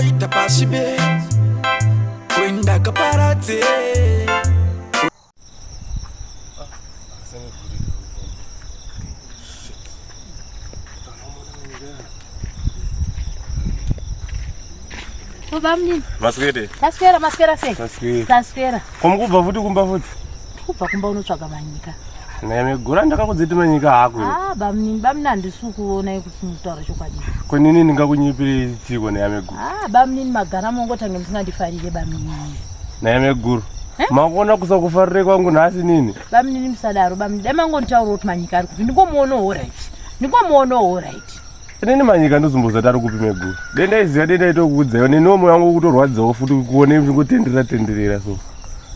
Kungoita pasvibe kuenda kaparadze. Bamnini. Maswere. Taswera maswera sei? Taswera. Taswera. Ko mukubva futi kumba futi? Kubva kumba unotsvaga manyika. Naye ndakakudziti manyika hako. Ah, bamnini, bamnini handisi kuona kuti mutaura chokwadi. Ko nini ndingakunyepere chiko neyameguru? Ah, bamnini magara mongotange musingandifarire bamnini. Nayameguru. Eh? Makuona kusakufarire kwangu nhasi nini? Bamnini musadaro bamnini. Dai mangonitaura kuti manyika ari kupi. Ndingomuonawo right. Ndingomuonawo right. Inini manyika ndozomboziva tari kupi meguru. Dai ndaiziva dai ndaitokuudzaiwo neniwo moyo wangu kutorwadzawo futi kuone ndingotenderera tenderera so.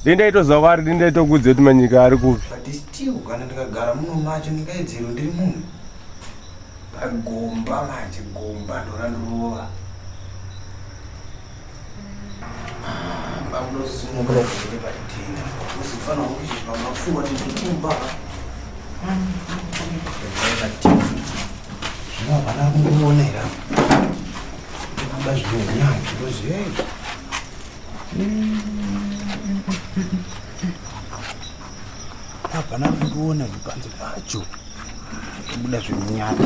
Dai ndaitoziva kwaari dai ndaitokuudzai kuti manyika ari kupi. But still kana ndikagara muno macho ndingaidzero ndiri munhu pagomba manje gomba ndorandorova pakunosununguka kuti patitenda uzifanira kuti pamapfuwa ndikukumba zvino hapana kungoona here aba zvine unyanzvi ndoziva hapana kundiona zvipanze pacho kubuda zvemunyana.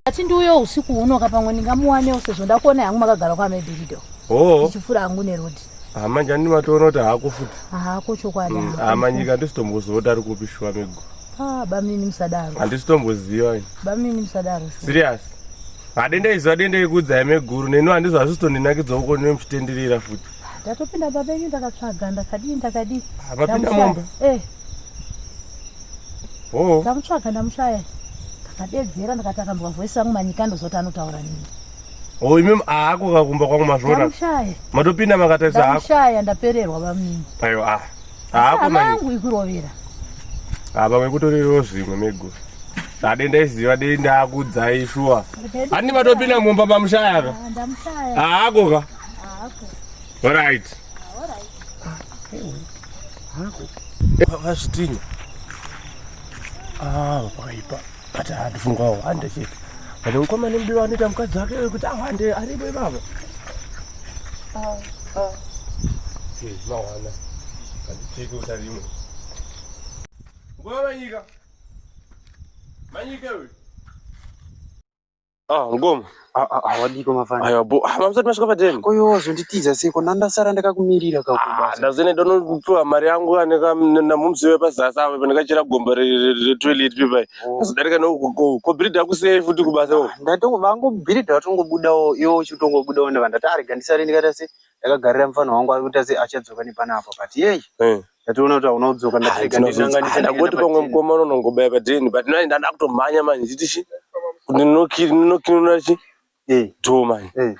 Ati ndiuye usiku huno ka pamwe ndingamuwanewo sezvo ndakuona yangu makagara kwaMebhirido. Oh. Ndichipfuura hangu nerodi. Ah, manje andi matoona kuti haako futi. Haako chokwadi. Ah, manyika handisitomboziva kuti ari kupi shuwa mego. Ah, bamnini musadaro. Handisitomboziva. Bamnini musadaro. Serious. Hadenda iziva denda ikuudzai meguru neni handizvo hazvisitondinakidza uko nemuchitenderera futi. Ndatopinda baba venyu ndakatsvaga ndakadii ndakadii. Ah, mapinda mumba? Eh. Oh. Ndamutsvaga ndamushaya. Ndakadedzera ndakati akambwa voice rangu manyika ndozoti anotaura nini. Oh, imi haako kakumba kwangu mazvona. Ndamushaya. Matopinda makatarisa haako. Ndamushaya ndapererwa bamnini. Aiwa ah. Haako manyika. Angu ikurovera. Ah, pamwe kutorerewo zvimwe meguru. Dade ndaiziva dei ndakuudzai shuwa. Handi matopinda mumba mamushaya ka? Ah, ndamushaya. Haako ka? Haako. Alright. Alright. Vazvitinya. Ah, pakaipa. But handifungawo hande chete. But mukoma nemudiwa anoita mukadzi wake kuti awande aripo ipapa. Ah, ah. Eh, mawana. Handicheke kuti arimo. Nguva manyika. Manyika uyu. Ah, mukoma. Ah, ah, ah, wadiko mafana. Aiwa bo. Ah, mamusati masvika padeni. Ko iwe wazonditiza seiko ndandasara ndakakumirira kakubasa. Ah, ndazene ndonopiwa mari yangu aneka namumsi wepazasi apa pandakachera gomba retoilet pipai. Azodarika nokobhiridha kusei futi kubasa uko. Ndatongo vangobhiridha vatongobudawo iwe uchitongobudawo ndava ndati arega ndisare ndikaita se ndakagarira mufana wangu ari kuita se achadzoka nepanapa but yei Eh. ndatoona kuti hauna kudzoka ndatirega ndinanganise ndangoti pamwe mukoma unonongobaya padeni but nai ndanda kutomhanya manje ndichiti chi ndinokinuna chi Eh. dho manje Eh.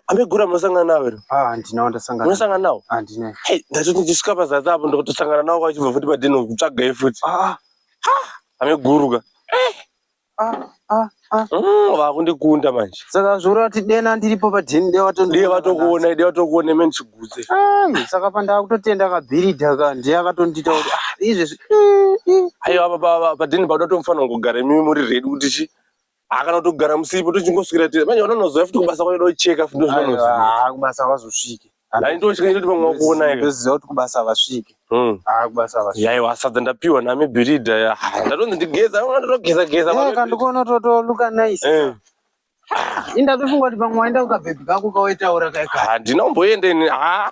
Amegura munosangana navo here? Ah, handina wandasangana. Munosangana navo? Handina. Hey, ndatoti ndichisvika pazasi apo ndokutosangana navo kwachibva futi padeni kutsvagai futi. Ah. Ameguruka. Ah, ah, ah. Vakundikunda manje. Saka zvoreva kuti dena ndiripo padheni de vatondiona. De vatokuona, de vatokuona meni chigutse. Ai, saka pandakutotenda kabhiridha ka ndiye akatondiita kuti ah izvezvi. Aiwa apa padheni padoda tomufanira kugara imi muri ready kuti chi akana kutogara musipo tochingoswera tiri manje vanonoziva futi kubasa kwacho docheka futi ndozvinonoziva. Ah, kubasa havazosviki. Ndai ndotya ndoti pamwe wakuona ika. Ndoziva kuti kubasa havasviki. Ah, kubasa havasviki. Yaiwa sadza ndapiwa nami bhiridha ya. Ndatonzi ndigeza, ndatogeza geza. Eh, kandikuona toto look nice. Eh. Indatofunga kuti pamwe waenda kukabhebhi kako kawaitaura kaika. Handina kumboenda ini. Ah.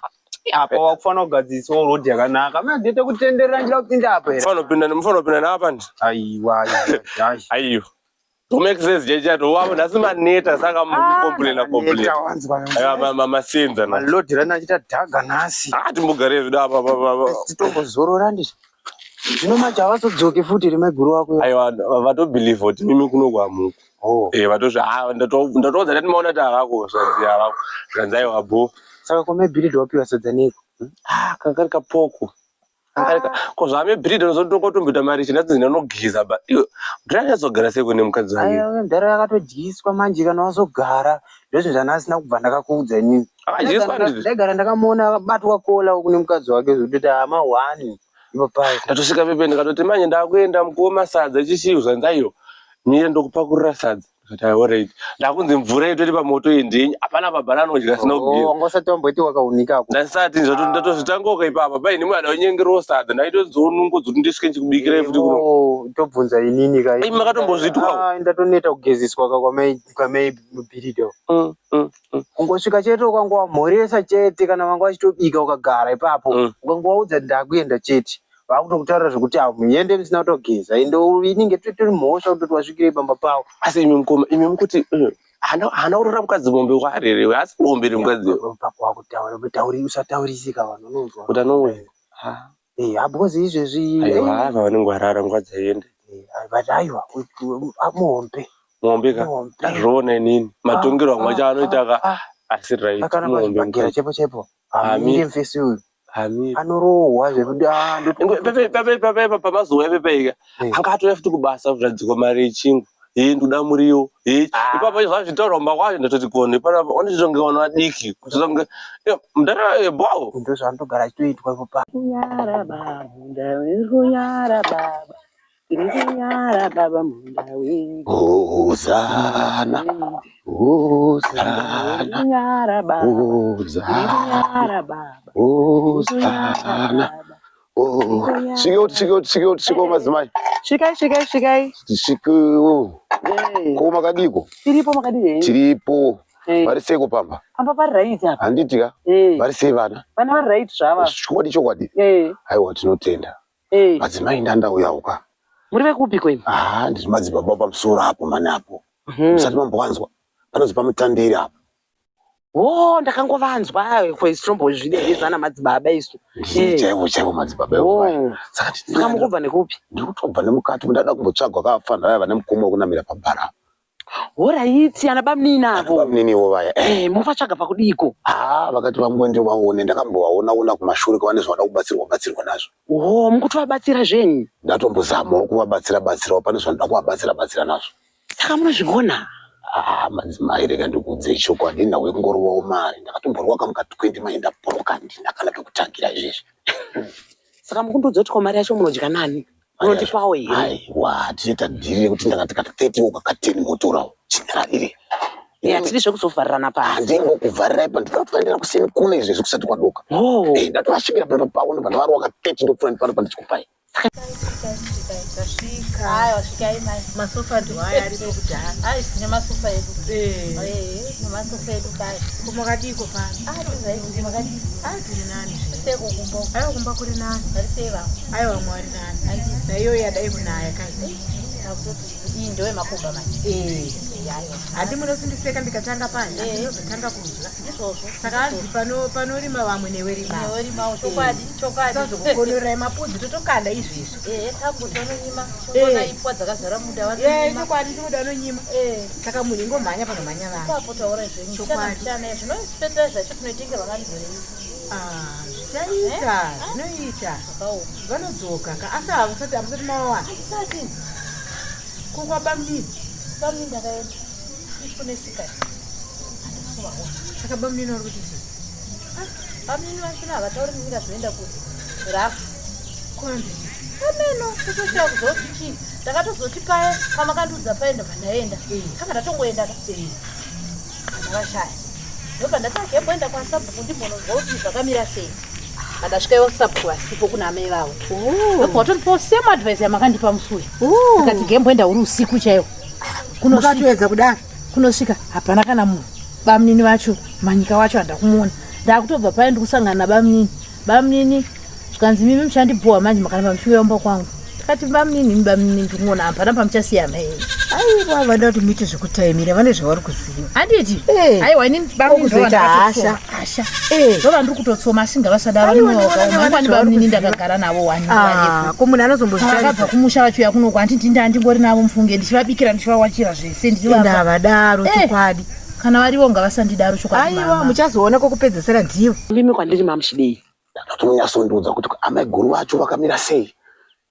Apa wakufanira kugadziriswa road yakanaka. Mina ndete kutenderera njira kupinda apa here. Mufana kupinda, mufana kupinda napa ndi. Aiwa, aiwa. Aiwa. To make sense jecha to wavo nhasi maneta saka mucomplaina complain. Aiwa masenza na. Malodhi rana achita dhaga nhasi. Ah timbogare zvedu apa apa apa. Titombozorora ndi. Zvino manje havazodzoki futi remaiguru wako. Aiwa vatobelieve kuti mimi kuno kwamuko. Oh. Eh vatozvi ah ndatoudza ndati maona kuti havako zvanzi havako. Zvanzi aiwa bo. Saka kome bhiridhi wapiwa sadza neko. Ah kanga kapoko. Ko zvame bhiridhi unozotongotomboita mari china dzina unogeza ba. Iwe ndanyazogara sei kune mukadzi wangu. Aiwa ndaro yakatodyiswa manje kana wazogara ndozvo zvandasina kubva ndakakuudza inini. Akadyiswa ndizvo. Ndaigara ndakamuona akabatwa kola kune mukadzi wake zvekuti ama one ipo paye. Ndatosvika pepe ndikatoti manje ndakuenda mukoma sadza chichi zvanzi aiwa. Mira ndokupakurira sadza. Ndikati aiwa right. Ndakunzi mvura itori pamoto iyi ndenyu. Hapana baba anodya asina Oh, kugeza. wanga usati wamboiti wakaunika ako. Ndasati ndatozvitangoka ipapa. Paine mwana wanyengerewo sadza. Ndaitodziwo nungo dzoti ndisvike ndichikubikirai futi kuno. Oh, tobvunza inini ka. Imi makatombozvitwawo? Ah, ndatoneta kugezeswa ka kwamai kwamai Bhirida. Kungosvika chete ukangowamhoresa chete kana vanga vachitobika ukagara ipapo. Ukangovaudza ndakuenda chete. Vakutokutaurira zvekuti ah muende musina kutogeza. Ende inenge titori mhosva kutoti wasvikirei pamba pavo. Asi imi mukoma, imi mukuti haana haana kuroora mukadzi mombe kwaarere, haasi mombe ere mukadzi uyo. Pako wakutaura, utauri usataurisika vanhu unonzwa. Kuti anouya. Eh, ah, because izvezvi Aiwa, ava vanenge varara nguva dzaienda. But aiwa, muhombe. Muhombe ka. Muhombe. Ndazviona inini. Matongero amwe acho anoita ka asi right. Kana Muhombe pazvibhagera mukadzi. chaipo chaipo. Hamiri. Hamiri mfesi uyu. Hamiri. Anorohwa zvekuti ah Pepe pamazuva epepe ika. Anga atouya futi kubasa kuzvadzikwa mari yechingwa. Hee ndoda muriwo. Hee ipapo zvazvitaurwa mumba kwacho ndatoti kone panapa wanochitonge vana vadiki. Kutonge mudhara ebwawo. Ndozvaanotogara achitoitwa ipo pa. Kunyara baba, munda wedu kunyara baba. Tiri kunyara baba munda wedu. Hosana, Hosana, Kunyara baba. Hosana, Kunyara baba. Hosana. Oh, Svikeo, svikeo, svikeo, svikeo madzimai. Svikai, svikai, svikai. Svikeo. Eh, Ko makadiko? Tiripo makadii henyu? Tiripo. Eh. Vari seiko pamba? Pamba pari right apa. Handiti ka? Eh. Vari sei vana? Vana vari right zvava. Chokwadi chokwadi. Eh. Aiwa tinotenda. Eh. Madzimai ndandauyawo ka. Muri vekupi kwenu? Ah, ndiri madzibaba pamusoro apo mani apo. Musati mambowanzwa. Panozi pamutandiri apo. Oh, ndakangovanzwa kwesitombozvidei zvana madzibaba isu. Ndini chaivo chaivo madzibaba ivo. Saka Saka mukubva nekupi? Ndiri kutobva nemukati ndada kumbotsvagwa kavafana vaya vane mukoma wekunamira pabhara. Horaiti ana bamunini avo. Bamunini ivo vaya. Eh, muvatsvaga pakudiko? Ah, vakati vangoende vaone ndakambovaona ona kumashure kwavane zvavada kubatsirwa batsirwa nazvo. Oh, mukutovabatsira zvenyu. Ndatombozamawo kuvabatsira batsirawo pane zvanoda kuvabatsira batsira nazvo. Saka munozvigona? Ah, madzimai rega ndikuudzei chokwadi nhau yekungorovawo mari. Ndakatomborwa kamuka 20 mai ndabhuroka ndina kana pekutangira izvezvi. Saka mukundiudza kuti ko mari yacho munodya nani? Munondipawo here? Aiwa, tinoita dhiri rekuti ndakati kati 30 woka ka 10 motorawo. Chinyararire. Eh, hatidi zvekuzovharirana pasi. Handingokuvharirai pa ndinoda kutoendera kuseni kuno izvezvi kusati kwadoka. Oh. Eh, ndatovasvikira pano pavo ndobva ndavarova ka 30 ndopfuura ndipano pandichikupai. Aiwa, svikai mai. Masofa ndiwaya aripo kudhara. Ai, tine masofa edu. Eh, nemasofa edu kaya. Ko makadiko pano? Ah, tiri makadii? Ah, tiri nani. Seko kumba. Aiwa kumba kuri nani. Vari sei vamwe? Aiwa vamwe vari nani. Naiyoyo yadai kunaya kai. Takutoti iyi ndoye makomba manje. Eh. Aiwa. Handi munosindiseka ndikatanga pani asi ndozotanga kudya. Ndizvozvo. Saka hanzi pano panorima vamwe newe rima. Newe rimawo chokwadi, chokwadi. Sazokukonorai mapudzi totokanda izvezvi. Eh, tangu vanonyima. Chokona ipwa dzakazara munda Eh, vanonyima. chokwadi chinoda anonyima. Saka munhu ingomhanya panomhanya vanhu. Ipapo taura zvenyu. Chokwadi. Chana zvino fertilizer yacho tinoitengerwa nani gore iri. Ah, zvichaita, zvinoita. Vanodzoka ka asi hamusati hamusati mawawana. Hatisati. Ko kwabamunini? Bamunini ndakaenda. Siku nesikati. Handisi kuvaona. Saka bamunini vari kuti chii? Bamunini vachona havatauri nyika zvinoenda kuti rafu. Kwanzi Ameno kutoshaya kuzoti chii. Ndakatozoti paye pamakandiudza paye ndobva ndaenda. Kanga ndatongoenda ka. Ndavashaya. Ndobva ndati akemboenda kwasabhuku ndimbononzwa kuti zvakamira sei. Ndasvika sabhuku vasipo kuna amai vavo. Ndobva watondipawo same advice yamakandipa musi uyu. Ndikati gemboenda uri usiku chaiwo. Mukatoedza kudaro. Kunosvika hapana kana munhu. Bamunini vacho manyika wacho handakumuona. Ndakutobva paye ndikusangana nabamunini. Bamunini zvikanzi mimi muchandibhowa manje makaramba muchiuya kumba kwangu. Tikati bamunini imi bamunini ndikumuona hapana pamuchasiya amai enyu. Aiwa vanoda kuti muite zvekutaimira vane zvavari kuziva. Handiti? Aiwa inini bamunini Okuzoita ndovandakatotsoma. hasha. Hasha. Ndova ndiri kutotsoma asi ngavasadaro Aiwa, vane ndinoona wakaoma. vane Ingwani zvavari bamunini kuziva. ndakagara navo wani Ah, ko munhu anozombozvitarisa. Vakabva kumusha vachiuya kuno handiti ndandingori navo mufunge ndichivabikira ndichivawachira zvese ndichivapa. Ende havadaro Eh, chokwadi. Kana varivo ngavasandidaro chokwadi. Aiwa mama. muchazoona kwokupedzesera ndivo. Mimi kwandiri mamuchidei. Ndakati munyatsondiudza kuti amai guru vacho vakamira sei.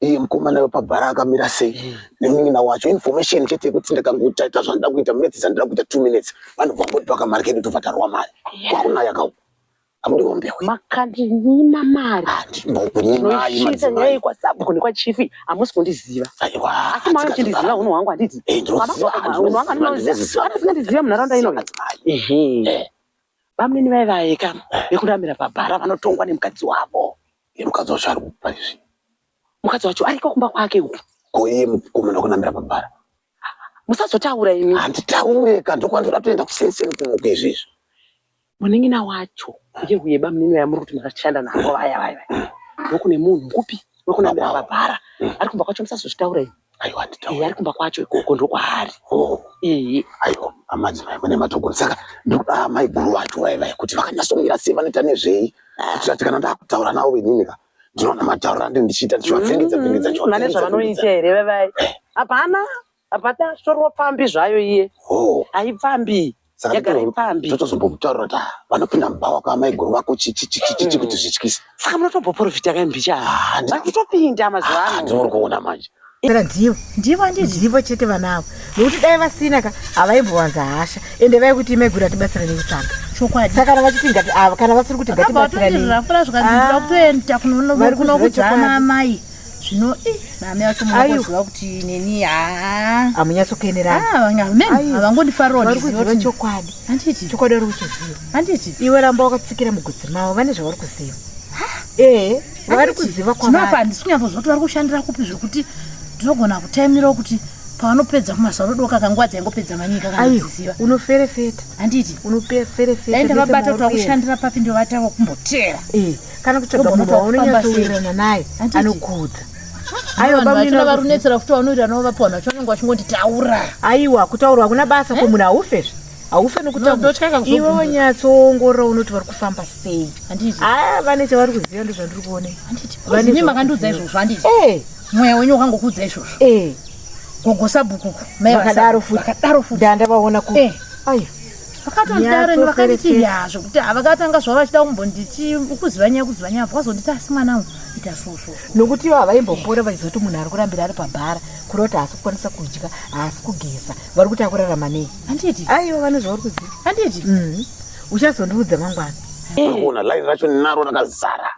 Iye mukomana wepabhara akamira sei. Nemunin'ina wacho information chete yekuti ndakangoita zvandida kuita minutes dzandida kuita 2 minutes. Vanobva vangoti pakamari kedu tobva tarwa mari. Kwakunaya kauku. Hamudiwo mbeu. Makandinyima mari. Handimbokunyimai Ndinoisvitsa nyaya madzimai. iyi kwasabhuku nekwachifi hamusi kundiziva. Aiwa. Asi mauya muchindiziva unhu hwangu handiti? Eh, ndinoziva, Baba, unhu hwangu ndinoziva, handinoziva. ndinoziva. Kana usingandiziva munharaunda inoyi. Madzimai. Ehe. Eh. Bamunini vai vaye ka vekunamira pabhara vanotongwa nemukadzi wavo. Iye mukadzi wacho ari kupa izvi. Mukadzi wacho ariko kumba kwake uku. Ko iye mukomana wekunamira pabhara. Musazotaura imi. Handitaure ka ndokwandoda kutoenda kusenseni kunoku izvizvi. Munin'ina wacho uye uye bamunini vaya muri kuti makashanda navo vaya vaya vaya. Ndokune munhu kupi wekunamira pabhara. Ari kumba kwacho musazozvitaura imi. Aiwa handitaure. Ehe ari kumba kwacho ikoko ndokwaari. Oh. Ehe. Aiwa amadzimai mune matogona saka ndikuda amai guru vacho vai vai kuti vakanyatsomira sei vanoita nezvei kuitira kuti kana ndakutaura navo inini ka ndinoona matauriro andini ndichiita ndichivavhiringidza vhiringidza Vane zvavanoita here vavai? Hapana. Hapana chitoriwo pfambi zvayo iye. Oh. Haipfambi. Saka Yagara ipfambi. totozombotaura kuti ah, vanopinda mubhawa kwaamai guru vako chichichichichi kuti zvityise. Saka munotomboprofita kai mbicha? Ah, Vari kutopinda mazuva ano. Ndinori kuona manje. Saka ndivo Ndivo handiti? ndivo chete vana avo nokuti dai vasina ka havaimbowanza hasha ende vaikuti maiguru atibatsirane kutsvaga. Chokwadi. Saka kana vachiti ngati ava kana vasiri kuti Vakabva ngatibatsiranei. vatondirafura zvikanzi ndinoda kutoenda Vari kuziva kunokudzana chokwadi. amai. Zvino ih naamai vacho Aiwa. munoziva kuti neni haa. Hamunyatsokuenderana. Ah, meni Aiwa. havangondifarirawo Vari ndiziva kuziva kuti chokwadi. handiti Chokwadi vari kuchiziva. handiti Iwe ramba wakatsikira mugotsi mavo vane zvavari kuziva. Ehe, vari kuziva Zvino apa kwavari. handisi kunyatsoziva kuti vari kushandira kupi zvekuti ndinogona kutaimirawo kuti pavanopedza kumazuva anodoka kanguva dzaingopedza manyika Aiwa, kanodziziva unoferefeta. handiti Unoferefeta. dai mese ndavabata kuti mauri kuenda. vakushandira papi ndovata vakumbotera Eh, kana kutsvaga Ndogona munhu kuti wakufamba sei. waunonyatsowirirana naye Handiti? anokuudza. Aiwa, vanhu bamunini vachona vari kuziva. varunetsera futi vanoita navo vapi vanhu vacho vanenge vachingonditaura Aiwa, kutaurwa hakuna basa ko munhu haufe zve. Haufe Ndotya nokutaura. kakuzogumbura. Iwe wonyatsoongorora unoti vari kufamba sei. handiti Ah, vane chavari kuziva ndozvandiri kuona. handiti Vane imi zvavari makandiudza kuziva. izvozvo handiti Eh, mweya wenyu wakangokuudza izvozvo eh, gogo sabhukuku mai vakadaro vasabhuku, futi. vakadaro futi Ndandavaona ku. Eh. Aiwa. vakatondidaro ende vakanditi Nyatsoferefeta. ya zvokuti havakatanga zvavo vachida kumbonditi ukuziva nyaya kuziva nyaya vakazonditi asi mwanangu ita so so so nokuti ivo havaimbopora vachiziva kuti munhu ari kurambira ari pabhara kureva kuti haasi kukwanisa kudya haasi kugeza vari kuti akurarama nei handiti aiwa vane zvavari kuziva handiti Uchazondiudza mangwana. Uri kuona line racho naro rakazara.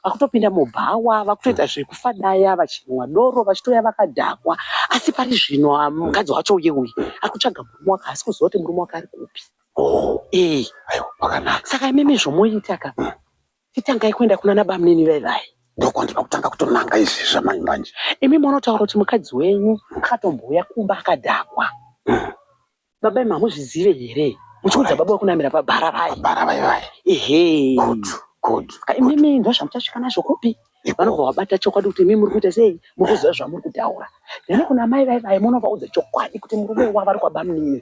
Vakutopinda mubhawa vakutoita zvekufadaya vachinwa doro vachitouya vakadhakwa asi pari zvino ah, mukadzi wacho uye uye ari kutsvaga murume wake haasi kuziva kuti murume wake ari kupi. Oh, Eh, aiwa pakanaka. saka imimi zvomoita ka titangai kuenda kunana bamunini vai vai. Ndokwandinoda kutanga kutonanga izvi zvamanje manje. Imi munotaura kuti mukadzi wenyu akatombouya kumba akadhakwa. Baba imi hamuzvizive here? Muchiudza baba wekunamira pabhara vai. Pabhara vai vai. Ehe. Good, good. Saka imimi ndozvamuchasvika nazvo kupi? Vanobva vabata chokwadi kuti imi muri kuita sei? Muri kuziva zvamuri kutaura. Then kuna mai vai vai munovaudza chokwadi kuti murume wavo ari kwabamunini.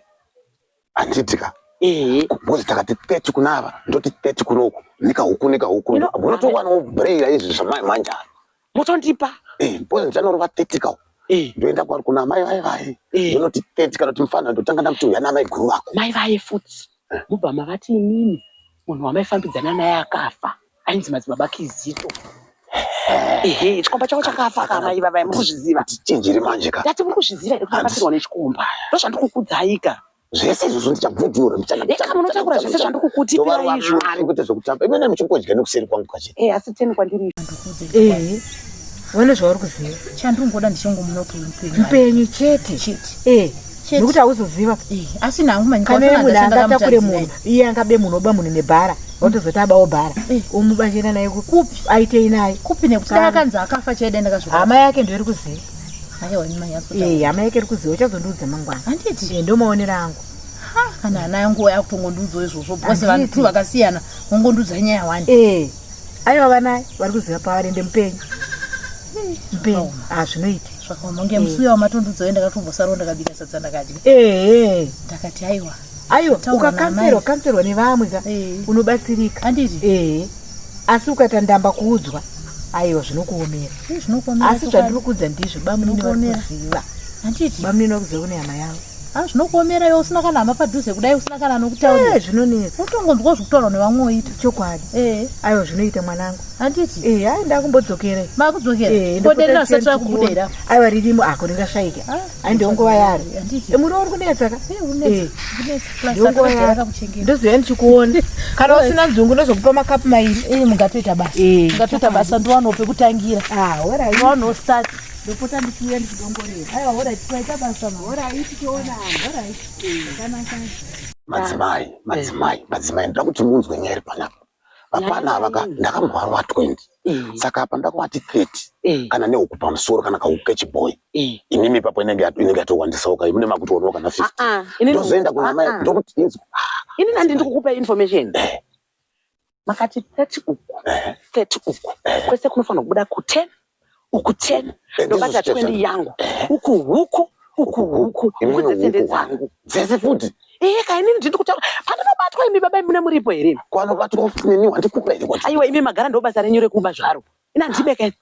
Handiti ka. Ehe. Because takati 30 kuna ava, ndoti 30 kunoku. Nekahuku nekahuku. Unotowanawo brailler izvi zvamai manje. Motondipa. Eh, because ndichanorova 30 kawo. Eh. Ndoenda kwari kuna mai vai vai. Eh. Ndinoti 30 kana kuti mufana ndotanga ndamuti uya namai guru vako. Mai vaye futi. Mubva mavati imimi munhu wamaifambidzana naye akafa ainzi madzibaba Kizito. Ehe, chikomba chavo chakafa ka mai vavaya muri kuzviziva. Tichinjiri manje ka. Ndati muri kuzviziva here kuti makabatsirwa nechikomba? Ndozvandiri kukudzai ka. Zvese izvozvo ndichabvunzura mbichana. Eka munotaura zvese zvandiri kukutipirai izvo. Kuita zvekutamba. Imene muchingodya nekuseri kwangu kachete. Eh, asi teni kwandiri. Ehe, vane zvavari kuziva. Chandingoda ndichingomuona kuti mupenyu. Mupenyu chete. Chete. Eh, Chete. nokuti hauzoziva. Eh, asi nangu manyika Kana wacho munhu angatakure ndandakamutarisa munhu, iye angabe munhu oba munhu nebhara, watozoti abawo bhara. Omubashira naye kupi? Aitei naye? Kupi nekuti dai akanzi akafa chaida ndakazvibata. Hama yake ndiyo iri kuziva. Aiwa imi manyatsotaura. Eh, hama yake iri kuziva, uchazondiudza mangwana. Handiti? Eh, ndomaonero angu. Ha, kana ana yangu akutongondiudzawo izvozvo because vanhu Handiti. tu vakasiyana vongondiudza nyaya wani. Eh, aiwa vanaye vari kuziva pavari ende mupenyu. Mupenyu. Ah, zvinoita. Zvakaoma nge musi uya wamatondiudzawo ndakatombosarawo ndakabika sadza ndakadya. Ehe. Ndakati aiwa. Aiwa, Taura ukakanzerwa naamai. kanzerwa nevamwe ka unobatsirika. Handiti? Ehe. Asi ukati ndamba kuudzwa, aiwa zvinokuomera. Zvinokuomera Asi chokwadi. zvandiri kuudza ndizvo bamunini vari Zvinokuomera. kuziva. Handiti? Bamunini vari kuziva kune hama yavo. Ah, zvinokuomera iwe usina kana hama padhuze kudai usina kana anokutaurira. Eh, zvinonetsa. Utongonzwa zvekutaura nevamwe woita. Chokwadi. Eh. Aiwa zvinoita mwanangu. Handiti? Eh, ai ndakumbodzokera. Makudzokera? Eh, Ko deri rasati rakubuda here? Aiwa ririmo ako ringashaika. Ah, Ai ndonguva yaro. Handiti? Eh, muriwo uri kunetsa ka? Eh, unetsa. Eh. Unetsa. Plus Ndonguva akagara yaro. akakuchengeta. Ndozoya ndichikuona. Kana usina nzungu ndozokupa makapu mairi. Eh, mungatoita basa. Eh. Mungatoita basa ndiwanawo pekutangira. Ah, alright. Ndiwanawo start. Ndopota ndichiuya ndichidongorera. Aiwa, alright, twaita basa ma. Alright, tichionana. Alright. Zvakanaka. Madzimai, madzimai, madzimai, ndoda kuti munzwe nyaya iri panapa. Vapana ava ka ndakambovarova 20. Saka apa ndakuvati 30 kana nehuku pamusoro kana kahuku kechibhoyi. Imimi ipapo inenge inenge yatowandisawo ka mune makutoonawo kana 50. Ah, inini- Ndozoenda kuna mai Ah, ah. ndokuti inzwa. Ini nandi ndikukupa information. Makati 30 uku, 30 uku. Kwese kunofanira kubuda ku 10, uku 10. Eh, Ndobata ndizvo zvichezvana. 20 yangu. Uku huku, uku huku. Imimi Huku dzese huku ndedzangu. Dzese futi. Eh, ka inini ndiri kutaura. Pandinobatwa imi baba mune muripo here? Kwanobatwa futi neni wandikuba here kwati. Aiwa imi magara ndo basa renyu rekuba zvaro. Ina ndibeka ini.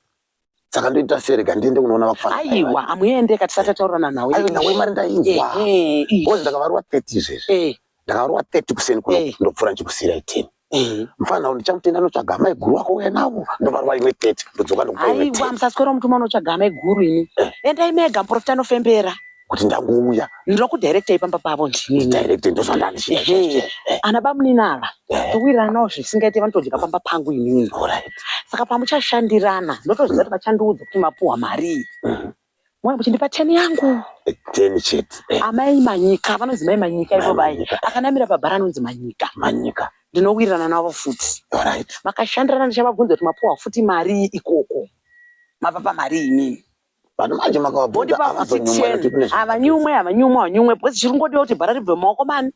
Saka ndoita sei rega ndiende kunoona vapfana. Aiwa, amuende ka tisati tataurana nawe. Aiwa nawe mari ndainzwa. Eh, eh, Because ndakavarova 30 izvezvi. eh, Ndakavarova 30 kuseni kuno Eh. ndopfuura ndichikusiirai 10. eh. Mfana ndichamutenda notsvaga amai guru wako uya navo ndovarova imwe 30 ndodzoka ndokupa imwe Aiwa, 10 musaswera mutuma unotsvaga amai guru ini. Endai mega muprofita anofembera. kuti ndangouya Ndinokudirectai pamba pavo ndini. direct ndozvandandichida Ehe. Ana bamunini ava towirirana navo zvisingaite vanotodya pamba pangu inini. Alright. Saka pamuchashandirana ndotoziva kuti vachandiudza kuti mapuhwa marii. Mouya muchindipa 10 yangu. 10 chete. Eh, Amai Manyika vanonzi mai Manyika ivo Mai vai. Manyika. Akanamira pabhara anonzi Manyika. Manyika. Ndinowirirana navo futi. Alright. Makashandirana ndichavabvunza kuti mapuhwa futi marii ikoko. Mavapa marii inini. Vanhu manje makavabvunza Vondipa futi havazonyumwa nekuti kune 10. Havanyumwe, havanyumwe, havanyumwe because chiri kungodiwa kuti bhara ribve mumaoko mani.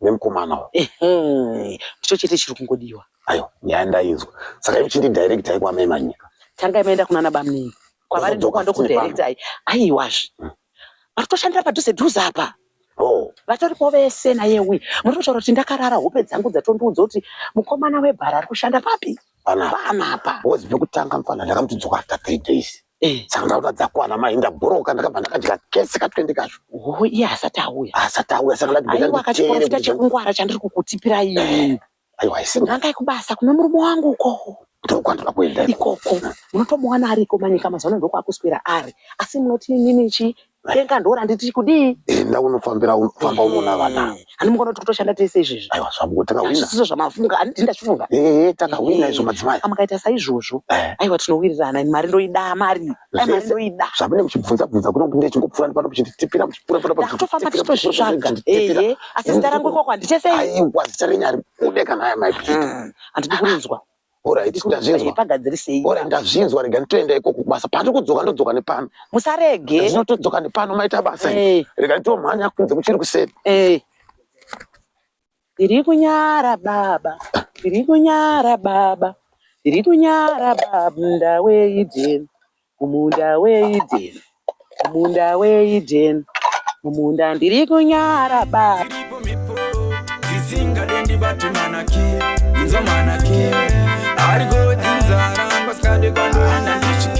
nemukomana uyu. Ehe. Ndicho chete chiri kungodiwa. Aiwa, nyaya ndainzwa. Saka imi chindidirectai kwamai Manyika. Tangai maenda kunana bamunini. Kwavari Ndozodzoka futi nepano. ndokwandokudirectai. Aiwazve. Vari kutoshandira padhuze dhuze apa. Oh, Vatoripo vese naye uyu. Muri kutaura kuti ndakarara hope dzangu dzatondiudza kuti mukomana webhara ari kushanda papi? panapa. Panapa. Because pekutanga mfana ndakamuti dzoka after 3 days. Eh. Saka ndakuti dzakwana mai ndabhoroka ndakabva ndakadya kese ka 20 kacho. Oh, iye asati auya. Asati auya saka ndati Aiwa nditeere kachiprofita kuti chekungwara chandiri kukutipirai ini. aiwa isinga Nangai kubasa kune murume wangu uko. ndokwandinoda kuenda ikoko. Ikoko. Munotomuwana ariko manyika mazuva ano ndokwakuswera ari. Asi munoti inini chi denga ndoranditi kudii? Enda unofambira unofamba unoona vana. Handi mukaona kuti kutoshanda tese izvezvi. Aiwa zvambo takawina. Hazvisizo zvamafunga, handiti ndachifunga. Eh, takawina izvo madzimai. Saka mukaita saizvozvo, Eh. aiwa tinowirirana, mari ndoida mari. Ai mari Zvese ndoida. zvamune muchibvunza bvunza kuno kunde chingopfuura pano muchinditipira muchipfuura pano Ndakutofamba tichitozvitsvaga. Ehe, asi zita rangu ikoko handitesei. Aiwa zita renyu haribude kana aya mai Bridget. Handidi kurinzwa. Alright, ndazvinzwa. Pagadzirisei. Alright, ndazvinzwa rega nditoenda ikoko kubasa. Pandiri kudzoka ndodzoka nepano. Musarege. Ndinotodzoka nepano maita basa. Eh. Rega nditomhanya kunze kuchiri kuseri. Eh. Ndiri kunyara baba, ndiri kunyara baba, ndiri kunyara baba, munda weEden, munda weEden, munda weEden, munda ndiri kunyara baba. Dziripo mhepo dzisingade ndibate manake inzwa manake ariko dzinzara ngasikade kwandoenda ndisvike.